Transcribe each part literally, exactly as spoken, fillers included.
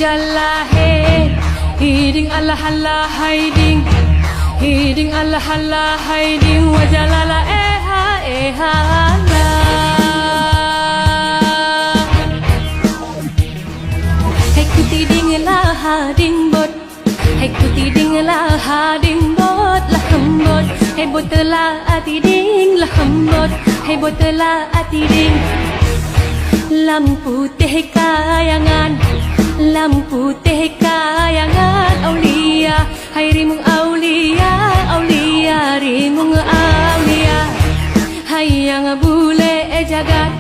Lahé, hiding Allah Allah hai ding, hiding Allah Allah hai ding, wajalala eha eha la. Hai kuti ding la ha ding bot, hai kuti ding la ha ding bot, la hambot, hai bot la ati ding, la hambot, hai bot la ati ding. Lam putéh kayangan, lam putéh kayangan aulia, hai rimueng aulia, aulia rimueng aulia. Hai nyang bulée jagat,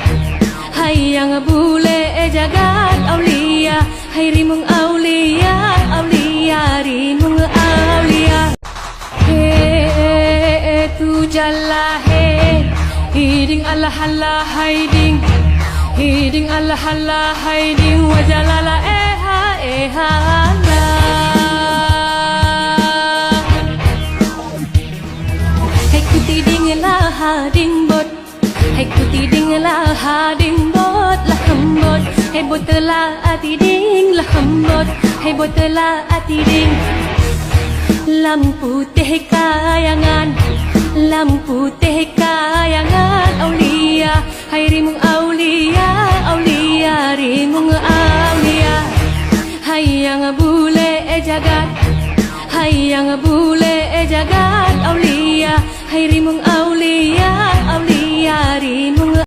hai nyang bulée jagat aulia, hai rimueng aulia, aulia rimueng aulia. He, he, he, he, tu jalla he. Hiding Allah Allah hai ding, hiding Allah Allah hai ding, wajalala eha eha la. Hai kuti ding la ha ding bot, hai kuti ding la ha ding bot, la hambot, hai bot la ati ding, la hambot, hai bot la ati ding. Lam putéh kayangan, lam putéh kayangan aulia, hai rimueng aulia, aulia rimueng aulia. Hai nyang bulée jagat, hai nyang bulée jagat aulia, hai rimueng